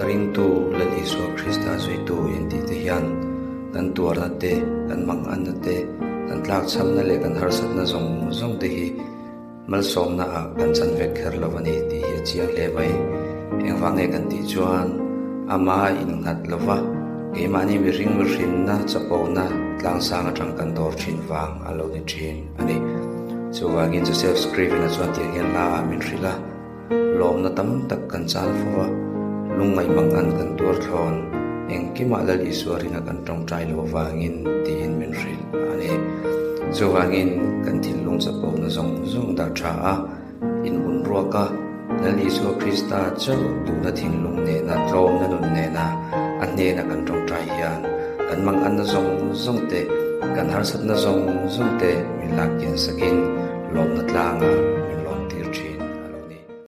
Ringtu Lal Isua Krista zuitu intih te hian kan tuarna te, kan manganna te, kan tlakchhamna leh kan harsatna zawng zawng te hi malsawmna ah kan chan vek kher lo a ni tih hi a chiang hle mai. Engvang nge kan tih chuan ama innghat lova keimahni mihring mihrinna chapona tlangsang atang kan dawr thin vang a lo ni thin a ni. Chuvangin Joseph Scriven-a chuan tiang hian hla ah min hrilh a. Lawmna tam tak kan chal fo a, lungngaih mangan kan tuar thlawn, engkimah Lal Isua ringa kan tawngtai loh avangin tiin min hrilh a ni. Chuvangin kan thinlung chapona zawng zawng dah tha a, inhun ruak a, Lal Isua Krista chauh duhna thinlung nena tlawmna nun nena a hnena kan tawngtai hian kan manganna zawng zawng te, kan harsatna zawng zawng te min lak kian sakin lawmna tlangah.